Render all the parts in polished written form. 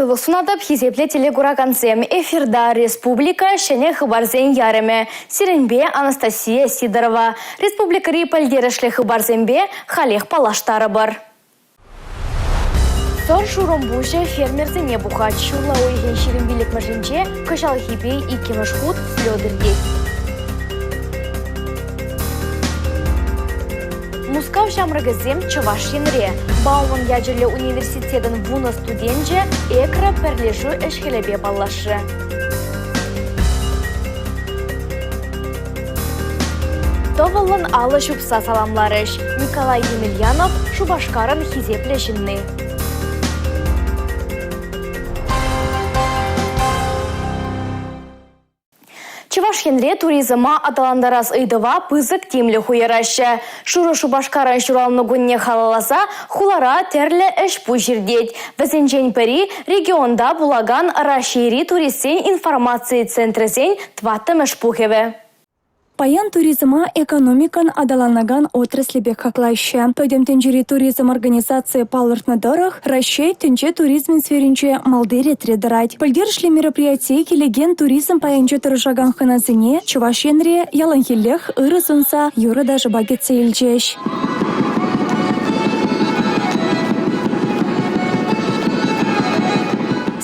Сывлӑх сунатӑп, хисеплӗ телекуракансем. Эфирта республика ҫӗнӗ хыпарсен ярӑмӗ. Сирӗнпе Анастасия Сидорова. Республикӑри пӗлтерӗшлӗ хыпарсемпе халех паллаштарӑпӑр. Сӑр шурӑмпуҫӗ фермерсене пухать. Ҫурла уйӑхӗн 25-мӗшӗнче кӑҫалхипе иккӗмӗш хут слет иртет. Мускав ҫамрӑкӗсем Чӑваш Енре. Бауман ячӗллӗ университетӑн вунӑ студенчӗ ЭКРА пӗрлешӳ ӗҫ-хӗлӗпе паллашрӗ. Тӑвӑллӑн алӑ ҫупса саламларӗҫ. Николай Емельянов Шупашкарӑн хисеплӗ ҫынни. Чӑваш Енре туризма аталантарас ыйтӑва пысӑк тимлӗх уйӑраҫҫӗ. Шурӑ Шупашкарӑн ҫуралнӑ кунне халалласа хулара тӗрлӗ ӗҫ-пуҫ иртет. Вӗсенчен пӗри регионта пулакан Раҫҫейри туристсен информаци центрӗсен тӑваттӑмӗш пухӑвӗ. Паян туризма экономикӑн аталанакан отраслӗ пек хаклаҫҫӗ. Пӗтӗм тӗнчери туризм организацийӗ палӑртнӑ тӑрӑх, Раҫҫей тӗнче туризмӗн сферинче малти ретре тӑрать. Пӗлтерӗшлӗ мероприятие килекен туризм пайӗнче тӑрӑшакан хӑнасене Чӑваш Енре яланхиллех ырӑ сунса юрӑ-ташӑпа кӗтсе илчӗҫ.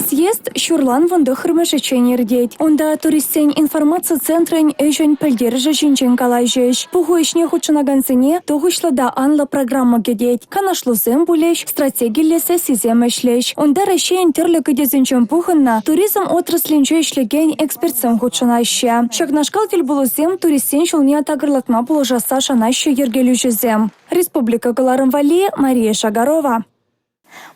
Съезд ҫурлан 19-мӗшӗччен иртет. Унта туристсен информаци центрӗн ӗҫӗн пӗлтерӗшӗ ҫинчен калаҫӗҫ. Пуху ӗҫне хутшӑнакансене тухӑҫлӑ та анлӑ программа кӗтет. Канашлусем пулӗҫ, стратегиллӗ сессисем ӗҫлӗҫ. Унта Раҫҫейӗн тӗрлӗ кӗтесӗнчен пухӑннӑ туризм отраслӗнче ӗҫлекен экспертсем хутшӑнаҫҫӗ. Ҫакнашкал тӗлпулусем туристсен ҫулне такӑрлатма пулӑшасса шанаҫҫӗ йӗркелӳҫӗсем. Республика кӑларӑм валли Мария Шагарова.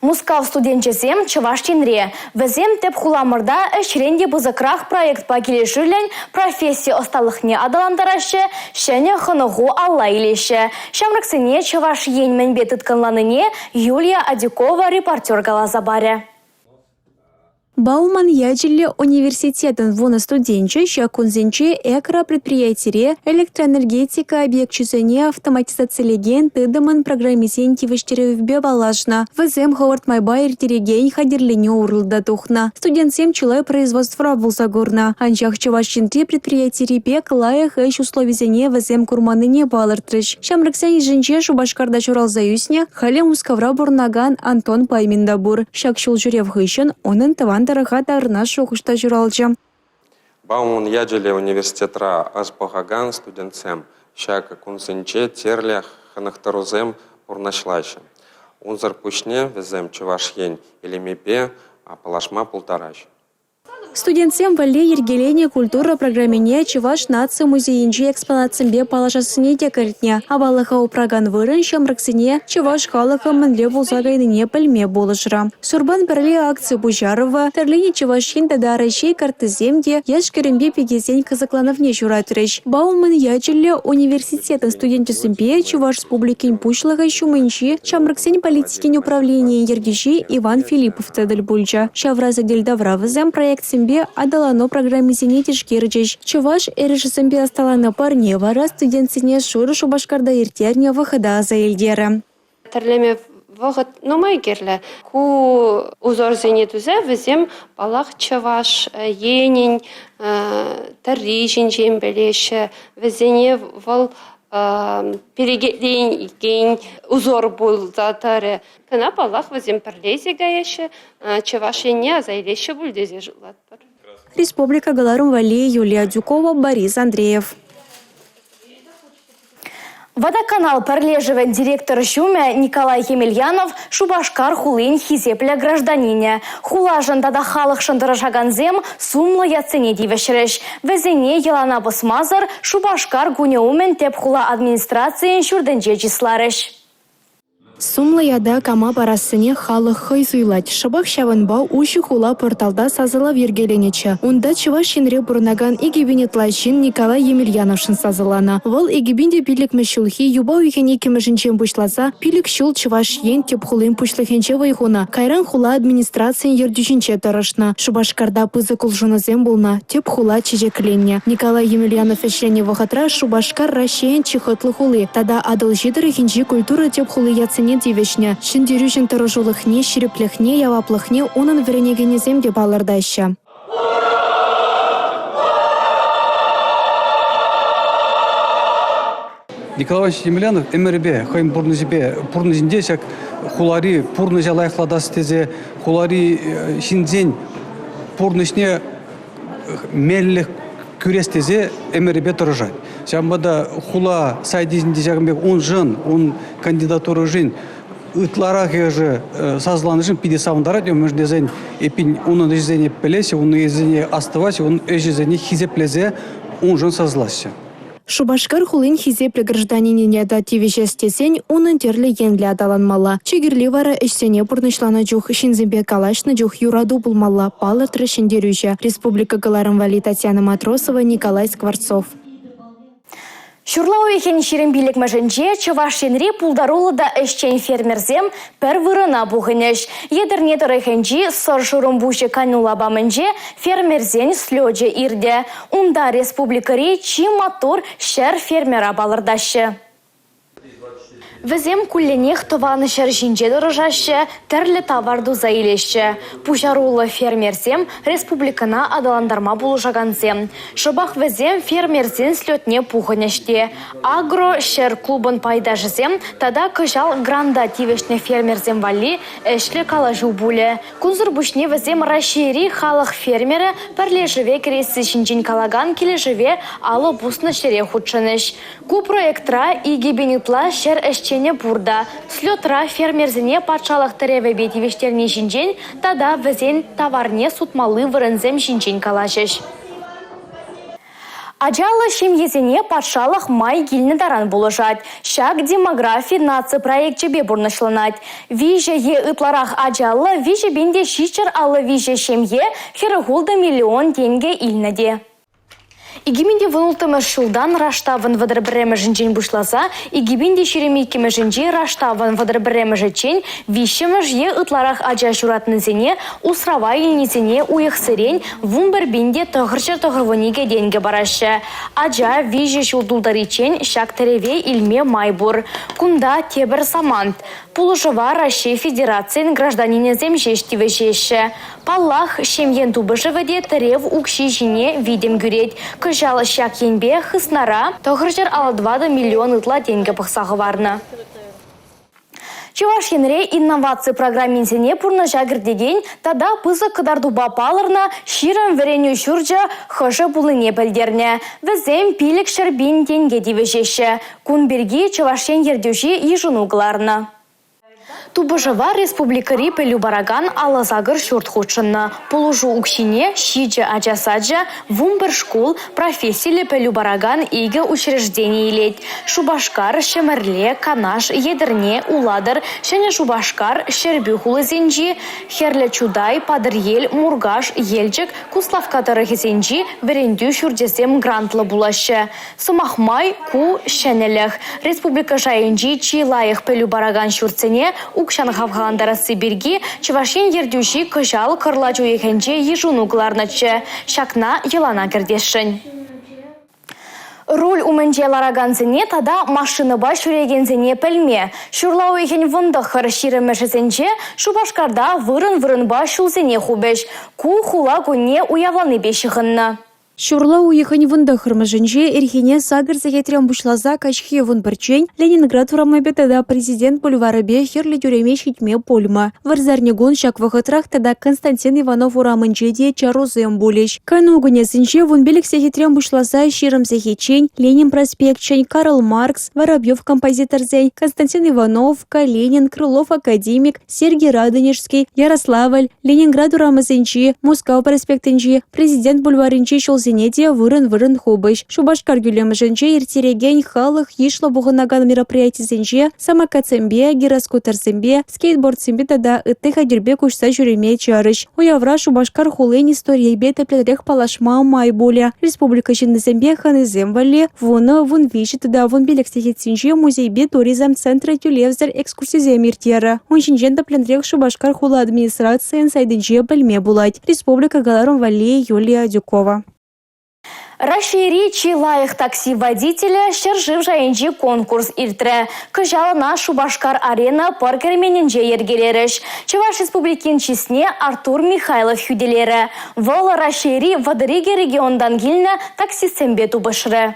Мускав студенчӗсем Чӑваш Енре. Вӗсем тӗп хуламӑрта ӗҫрен те пысӑкрах проектпа килӗшӳллӗн професси ӑсталӑхне аталантараҫҫӗ, ҫӗнӗ хӑнӑху алла илеҫҫӗ. Ҫамрӑксене Чӑваш Ен мӗнпе тыткӑнланине Юлия Адюкова репортер каласа парӗ. Бауман ячӗллӗ университетӑн вунӑ студенчӗ ҫак кунсенче «ЭКРА» предприятире электроэнергетика объекчӗсене автоматизацилекен тытӑмӑн программисен тивӗҫтерӗвӗпе паллашнӑ. Вӗсем хӑвӑрт майпа ирттерекен хатӗрленӳ урлӑ та тухнӑ. Студентсем чылай производствӑра пулса курнӑ. Анчах Чӑваш Енри предприятири пек лайӑх ӗҫ условисене вӗсем курманнине палӑртрӗҫ. Ҫамрӑксен йышӗнче Шупашкарта ҫуралса ӳснӗ, халӗ Мускавра пурӑнакан Антон Паймин та пур. Ҫак ҫул ҫӳрев хыҫҫӑн унӑн тӑван тӑрӑха таврӑнас шухӑш та ҫуралчӗ. Бауман ячӗллӗ университетра ӑс пӑхакан студентсем ҫак кунсенче тӗрлӗ хӑнӑхтарусем пурнӑҫлаҫҫӗ. Унсӑр пуҫне вӗсем Чӑваш Ен илемӗпе паллашма пултараҫҫӗ. Студентсем валли йӗркеленӗ культура программине Чӑваш наци музейӗнчи экспонатсемпе паллашассине те кӗртнӗ. Аваллӑха упракан вырӑн ҫамрӑксене чӑваш халӑхӗ мӗнле пулса кайнине пӗлме пулӑшрӗ. Сурпан пӗрле акци пуҫарӑвӗ, тӗрленӗ Чӑваш Ен тата Раҫҫей карттисем те яш-кӗрӗмпе пикесен кӑсӑкланӑвне ҫуратрӗҫ. Бауман ячӗллӗ университетӑн студенчӗсемпе Чӑваш Республикин Пуҫлӑхӗ ҫумӗнчи ҫамрӑксен политикин управленийӗн ертӳҫи Иван Филиппов та тӗл пулчӗ. Ҫавра сӗтел тавра вӗсем проектсемпе аталану программисене тишкерчӗҫ. Чӑваш эрешӗсемпе ӑсталанӑ парне вара студентсене шурӑ Шупашкарта ирттернӗ вӑхӑта аса илтерӗ. Тӗрлеме вӑхӑт нумай кирлӗ. Ку узорсене туса вӗсем, паллах, Чӑваш Енӗн тӗрри ҫинчен пӗлеҫҫӗ. Вӗсене вӑл перекетлекен узор пулса тӑрӗ. Кӑна, паллах, вӗсем пӗрле илсе каяҫҫӗ, Чӑваш Енне аса илеҫҫӗ пуль тесе шутлатпӑр. Республика кӑларӑм валли Юлия Адюкова, Борис Андреев. Водоканал пӗрлешӗвӗн директор ҫумӗ Николай Емельянов Шупашкар хулин хисеплӗ гражданинӗ. Хулашӑн тата халӑхшӑн тӑрӑшакансем сумлӑ ятсене тивӗҫрӗҫ. Вӗсене йӑлана пӑсмасӑр Шупашкар кунӗ умӗн тӗп хула администрацийӗн ҫуртӗнче чысларӗҫ. Сумлӑ ята кама парассине халӑх хӑй суйлать. Шӑпах ҫавӑнпа «Уҫӑ хула» порталта сасӑлав йӗркеленӗччӗ. Унта Чӑваш Енре пурӑнакан 2000 ытла ҫын Николай Емельяновшӑн сасӑланӑ. Вӑл 2005-мӗш ҫулхи юпа уйӑхӗн иккӗмӗшӗнчен пуҫласа пилӗк ҫул Чӑваш Ен тӗп хулин пуҫлӑхӗнче вӑй хунӑ. Кайран хула администрацийӗн ертӳҫинче тӑрӑшнӑ. Шупашкарта пысӑк улшӑнусем пулнӑ, тӗп хула чечекленнӗ. Николай Емельянов ӗҫленӗ вӑхӑтра Шупашкар Раҫҫейӗн чи хӑтлӑ хули тата Атӑлҫи тӑрӑхӗнчи культура тӗп хули ятсене. наградине тивӗҫнӗ. Ҫӗнтерӳҫӗн тӑрӑшулӑхне, ҫирӗплӗхне, яваплӑхне унӑн вӗренекенӗсем те палӑртаҫҫӗ. Николай Иванович Емельянов ӗмӗрӗпе хӑйӗн пурнӑҫӗпе пурнӑҫӗнче ҫак хулари пурнӑҫа лайӑхлатас тесе хулари ҫынсен пурнӑҫне меллӗх кӳрес тесе ӗмӗрӗпе тӑрӑшать. Ҫавӑнпа та хула сайтӗнче ҫакӑн пек уншӑн, ун кандидатурӑшӗн ытларахӑшӗ сасӑланӑшӑн питӗ савӑнтарать. Мӗншӗн тесен эпин унӑн ӗҫӗсене пӗлеҫҫӗ, унӑн ӗҫӗсене астӑваҫҫӗ, унӑн ӗҫӗсене хисеплесе уншӑн сасӑлаҫҫӗ. Шупашкар хулин хисеплӗ гражданинӗн ята тивӗҫес тесен унӑн тӗрлӗ енлӗ аталанмалла. Чи кирли вара ӗҫсене пурнӑҫланӑ чух, ҫынсемпе калаҫнӑ чух юрату пулмалла, палӑртрӗ ҫӗнтерӳҫӗ. Республика кӑларӑм валли Татьяна Матросова, Николай Скворцов. Ҫурла уйӑхӗн 25-мӗшӗнче Чӑваш Енри пултаруллӑ та ӗҫчен фермерсем пӗр вырӑна пухӑнӗҫ. Етӗрне тӑрӑхӗнчи Сӑр шурӑмпуҫӗ кану лапамӗнче фермерсен слечӗ иртӗ. Унта республикӑри чи маттур 100 фермера палӑртаҫҫӗ. Вӗсем кулленех тӑван ҫӗр ҫинче тӑрӑшаҫҫӗ, тӗрлӗ тавар туса илеҫҫӗ. Пуҫаруллӑ фермерсем республикӑна аталантарма пулӑшакансем. Шӑпах вӗсем фермерсен слетне пухӑнӗҫ те. «Агро-ҫӗр» клубӑн пайташӗсем тата кӑҫал гранта тивӗҫнӗ фермерсем валли ӗҫлӗ калаҫу пулӗ. Кунсӑр пуҫне вӗсем Раҫҫейри халӑх фермерӗ пӗрлешӗве кӗресси ҫинчен калакан килӗшӗве алӑ пуснӑ ҫӗре хутшӑнӗҫ. Ку проектра 2000 ытла ҫӗр ӗҫченӗ пур та. Слетра фермерсене патшалӑх тӗревӗпе тивӗҫтерни ҫинчен тата вӗсен таварне сутмалли вырӑнсем ҫинчен калаҫӗҫ. Ачаллӑ ҫемьесене патшалӑх май килнӗ таран пулӑшать. Ҫак демографи наци проекчӗпе пурнӑҫланать. Виҫӗ е ытларах ачаллӑ 3753 ҫемье 46 миллион тенкӗ илнӗ те. 2016 ҫултан раштавӑн 31-мӗшӗнчен пуҫласа 2022-мӗшӗнчи раштавӑн 31-мӗшӗччен виҫҫӗмӗш е ытларах ача ҫуратнисене усрава илнисене уйӑхсерен 11 992 тенкӗ параҫҫӗ. Ача виҫӗ ҫул тултариччен ҫак тӗреве илме май пур. Кунта тепӗр самант. Пулӑшӑва Раҫҫей Федерацийӗн гражданинӗсем ҫеҫ тивӗҫеҫҫӗ. Паллах, ҫемьен тупӑшӑвӗ те тӗрев укҫи ҫине витӗм кӳрет. Кӑҫал ҫак енпе хыснара 954 миллион ытла тенкӗ пӑхса хӑварнӑ. Чӑваш Енре инноваци программисене пурнӑҫа кӗртекен тата пысӑк кӑтартупа палӑрнӑ 20 вӗренӳ ҫурчӗ хӑшӗ пулнине пӗлтернӗ. Вӗсем 500 пин тенке тивӗҫеҫҫӗ. Кун пирки Чӑваш Ен ертӳҫи йышӑну кӑларнӑ. Тупӑшӑва республикӑри пӗлӳ паракан 58 ҫурт хутшӑннӑ. Пулӑшу укҫине ҫичӗ ача сачӗ, 11 шкул, профессиллӗ пӗлӳ паракан икӗ учреждени илет. Шупашкар, Ҫӗмӗрле, Канаш, Етӗрне, Улатӑр, Ҫӗнӗ Шупашкар, Ҫӗрпӳ хулисенчи, Хӗрлӗ Чутай, Патӑрьел, Муркаш, Елчӗк, Куславкка тӑрӑхӗсенчи вӗрентӳ ҫурчӗсем грантлӑ пулаҫҫӗ. Сӑмах май, ку ҫӗнӗлӗх. Республика шайӗнчи чи лайӑх пӗлӳ паракан ҫуртсене укҫан хавхалантарасси пирки Чӑваш Ен ертӳҫи кӑҫал кӑрлач уйӑхӗнче йышӑну кӑларнӑччӗ. Ҫакна йӑлана кӗртесшӗн. Руль умӗнче ларакансене тата машинӑпа ҫӳрекенсене пӗлме. Ҫурла уйӑхӗн 19-20-мӗшӗсенче Шупашкарта вырӑн-вырӑнпа ҫулсене хупӗҫ. Ку хула кунне уявланипе ҫыхӑннӑ. Ҫурла уйӑхӗн 19-мӗшӗнче ирхине 8 сехетрен пуҫласа каҫхи 11-ччен Ленинград урамӗпе тата Президент бульварӗпе Хӗрлӗ тӳреме ҫитме пулмӗ. Вырсарникун ҫак вӑхӑтрах тата Константин Иванов урамӗнче те чарусем пулӗҫ. Кану кунӗсенче 15 сехетрен пуҫласа 20 сехетчен Ленин проспекчӗн, Карл Маркс, Воробьев композиторсен, Константин Иванов, Калинин, Крылов академик, Сергий Радонежский, Ярославль, Ленинград урамӗсенчи, Мускав проспектӗнчи, Президент бульварӗнчи ҫулсене те вырӑн-вырӑн хупӗҫ. Шупашкар кӳлемӗшӗнче ирттерекен халӑх йышлӑ пухӑнакан мероприятисенче самокатсемпе, гироскутерсемпе, скейтбордсемпе тата ытти хатӗрпе куҫса ҫӳреме чарӗҫ. Уявра Шупашкар хулин историйӗпе тӗплӗнрех паллашма май пулӗ. Республика ҫыннисемпе хӑнисем валли 10, 13 тата 15 сехетсенче музейпе туризм центрӗ тӳлевсӗр экскурсисем ирттерӗ. Ун ҫинчен тӗплӗнрех Шупашкар хула администрацийӗн сайтӗнче пӗлме пулать. Республика кӑларӑм валли Юлия Адюкова. Раҫҫейри чи лайӑх такси водителӗ ҫӗршыв шайӗнчи конкурс иртрӗ. Кӑҫал ӑна Шупашкар-Арена пӑр керменӗнче йӗркелерӗҫ. Чӑваш Республикин чысне Артур Михайлов хӳтӗлерӗ. Вӑл Раҫҫейри 32 регионтан килнӗ таксистсемпе тупӑшрӗ.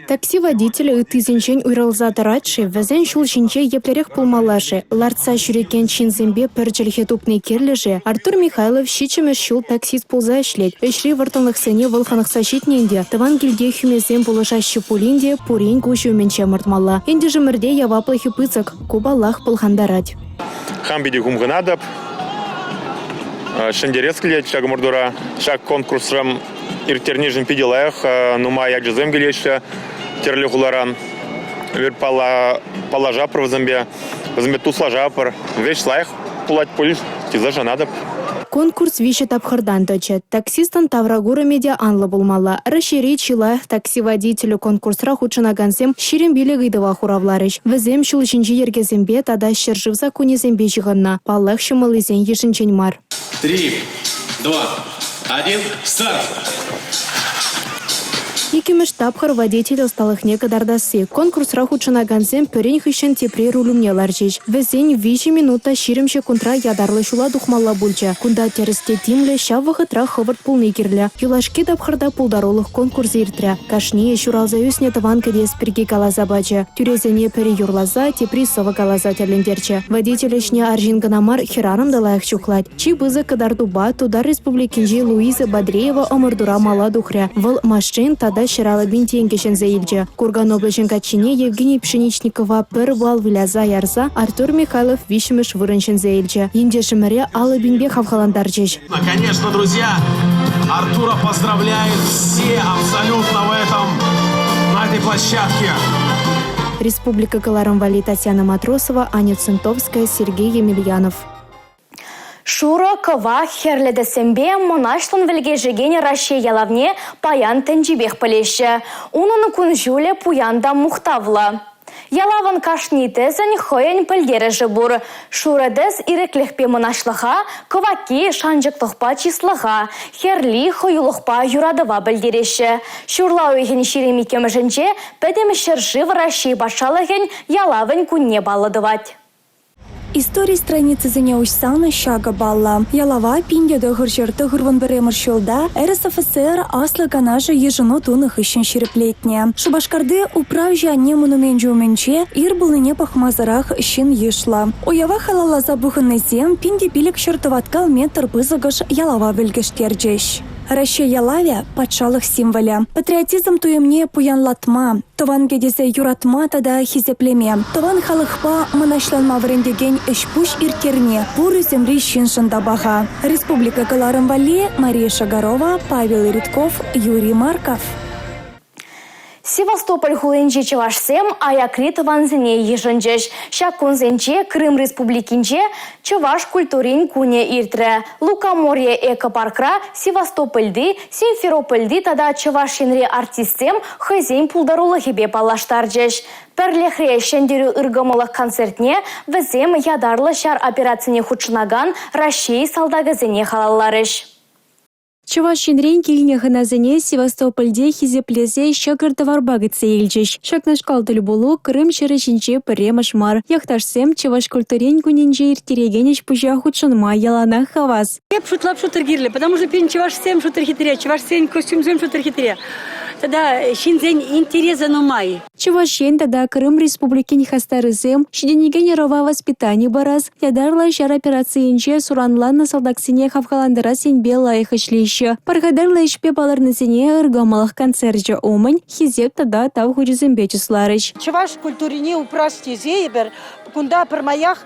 Такси водителӗ ыттисенчен уйрӑлса тӑрать-ши, вӗсен ҫул ҫинче еплерех пулмалла-ши, лартса ҫӳрекен ҫынсемпе пӗр чӗлхе тупни кирлӗ-ши? Артур Михайлов ҫиччӗмӗш ҫул таксист пулса ӗҫлет. Ӗҫри вӑрттӑнлӑхсене вӑл хӑнӑхса ҫитнӗ ӗнтӗ. Тӑван килте хӳмесем пулӑшаҫҫӗ пулин те пурин куҫӗ умӗнче ӑмӑртмалла. Ентешӗмӗрте яваплӑхӗ пысӑк. Ку, паллах, пӑлхантарать. Хам питӗ хумханатӑп. Ҫӗнтерес килет ҫак ӑмӑртура. Ҫак конкурсра ирттернишӗн питӗ лайӑх. Нумай ачасем килеҫҫӗ тӗрлӗ хуларан. Эпир паллашатпӑр вӗсемпе, вӗсемпе туслашатпӑр. Веҫ лайӑх пулать пуль тесе шанатӑп. Конкурс виҫӗ тапхӑртан тӑчӗ. Таксистӑн тавракурӑмӗ те анлӑ пулмалла. Раҫҫейри чи лайӑх такси водителӗ конкурсра хутшӑнакансем 25 ыйтӑва хуравларӗҫ. Вӗсем ҫул ҫинчи йӗркесемпе тата ҫӗршыв саккунӗсемпе ҫыхӑннӑ. Паллах, ҫӑмӑллисен йышӗнчен мар. Три, два, один, старт! Иккӗмӗш тапхӑр водитель ӑсталӑхне кӑтартасси. Конкурсра хутшӑнакансем пӗрин хыҫҫӑн тепри руль умне ларчӗҫ. Вӗсен 3 минут та 20 ҫеккунтра ятарлӑ ҫула тухмалла пулчӗ. Кунта тӗрӗс те тимлӗ, ҫав вӑхӑтрах хӑвӑрт пулни кирлӗ. Юлашки тапхӑрта пултарулӑх конкурсӗ иртрӗ. Кашнийӗ ҫуралса ӳснӗ тӑван кӗтес пирки каласа пачӗ. Тӳресене пӗри юрласа, тепри сӑвӑ каласа тӗлӗнтерчӗ. Водитель ӗҫне арҫын кӑна мар, хӗрарӑм та лайӑх чухлать. Чи пысӑк кӑтартупа Тутар Республикинчи Луиза Бадреева ӑмӑртура мала тухрӗ. Вӑл машин тата 150 пин тенкӗ ҫӗнсе илчӗ. Курган облаҫӗн каччине Евгений Пшеничникова пӗр балл выляса ярса Артур Михайлов виҫҫӗмӗш вырӑн ҫӗнсе илчӗ. Ентешӗмӗре 50 пинпе хавхалантарчӗҫ. Конечно, друзья, Артура поздравляют все абсолютно в этом, на этой площадке. Республика кӑларӑм валли Татьяна Матросова, Аня Центовская, Сергей Емельянов. Шурӑ, кӑвак, хӗрлӗ тӗссемпе мӑнаҫлӑн вӗлкешекен Раҫҫей ялавне паян тӗнчипех пӗлеҫҫӗ. Унӑн кун-ҫулӗ пуян та мухтавлӑ. Ялавӑн кашни тӗсӗн хӑйӗн пӗлтерӗшӗ пур. Шурӑ тӗс ирӗклӗхпе мӑнаҫлӑха, кӑвакки шанчӑклӑхпа чыслӑха, хӗрли хӑюлӑхпа юратӑва пӗлтереҫҫӗ. Ҫурла уйӑхӗн 22-мӗшӗнче пӗтӗм ҫӗршыв Раҫҫей патшалӑхӗн ялавӗн кунне паллӑ тӑвать. Истори страницисене уҫсан ҫакӑ паллӑ: ялава 1991 ҫулта РСФСР Аслӑ Канашӗ йышӑну тунӑ хыҫҫӑн ҫирӗплетнӗ. Шупашкарти Управҫӑ анне монуменчӗ умӗнче ир пулнине пӑхмасӑрах ҫын йышлӑ. Уява халалласа пухӑннисем 1500 тӑваткал метр пысӑкӑш ялава вӗлкӗштерчӗҫ. Раҫҫей ялавӗ – патшалӑх символӗ. Патриотизм туйӑмне пуянлатма, тӑван кӗтесе юратма тата хисеплеме, тӑван халӑхпа мӑнаҫланма вӗрентекен ӗҫ-пуҫ ирттерни пур ӳсӗмри ҫыншӑн та паха. Республика кӑларӑм валли Мария Шагарова, Павел Иритков, Юрий Марков. Севастополь хулинчи чӑвашсем аякри тӑвансене йышӑнчӗҫ. Ҫак кунсенче Крым Республикинче Чӑваш культурин кунӗ иртрӗ. Лукоморье экопаркра Севастопольти, Симферопольти тата Чӑваш Енри артистсем хӑйсен пултарулӑхӗпе паллаштарчӗҫ. Пӗрлӗхре Ҫӗнтерӳ ыркӑмӑллӑх концертне вӗсем ятарлӑ ҫар операцине хутшӑнакан Раҫҫей салтакӗсене халалларӗҫ. Чӑваш Енрен килнӗ хӑнасене Севастопольте хисеплесе ҫӑкӑр-тӑварпа кӗтсе илчӗҫ. Ҫакнашкал тӗлпулу Крым ҫӗрӗ ҫинче пӗрремӗш мар. Йӑхташсем Чӑваш культурин кунӗнче ирттерекен ӗҫ-пуҫа хутшӑнма яланах хавас. Эп шутлап шутӑр кирлӗ, потому что пирӗн чӑвашсем шутӑр хитре, чӑвашсен костюмсем шутӑр хитре. Тата ҫынсен интересӗ нумай. Чӑваш Ен тата Крым Республикин хастарӗсем ҫитӗнекен ӑрӑва воспитани парас, ятарлӑ ҫар операцийӗнче суранланнӑ салтаксене хавхалантарас енпе лайӑх ӗҫлеҫҫӗ. Пархатарлӑ ӗҫпе палӑрнисене ыркӑмӑлӑх концерчӗ умӗн Хисеп тата Тав хучӗсемпе чысларӗҫ. Чӑваш культурине упрас тесе эпир кунта пӗрмаях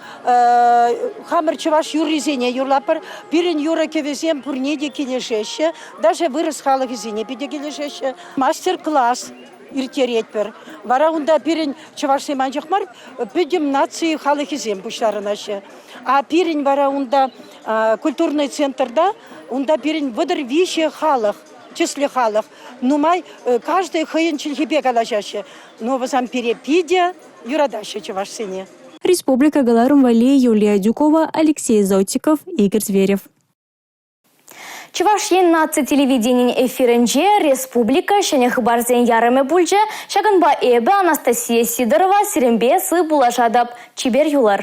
хамӑр чӑваш юррисене юрлатпӑр. Пирӗн юрӑ-кӗвӗсем пурне те килӗшеҫҫӗ, даже вырӑс халӑхӗсене питӗ килӗшеҫҫӗ. Мастер-класс ирттеретпӗр. Вара унта пирӗн чӑвашсем анчах мар, пӗтӗм наци халӑхӗсем пуҫтарӑнаҫҫӗ. А пирӗн вара унта культурный центрта унта пирӗн 33 халӑх, тӗслӗ халӑх. Нумай каждый хӑйӗн чӗлхипе калаҫаҫҫӗ. Но вӗсем пире питӗ юратаҫҫӗ чӑвашсене. Республика кӑларӑм валли Юлия Адюкова, Алексей Зотиков, Игорь Зверев. Чӑваш Ен наци телевиденийӗн эфирӗнче республика ҫӗнӗ хыпарсен ярӑмӗ пулчӗ. Ҫакӑнпа эпӗ, Анастасия Сидорова, сирӗнпе сыв пуллашатӑп. Чипер юлӑр.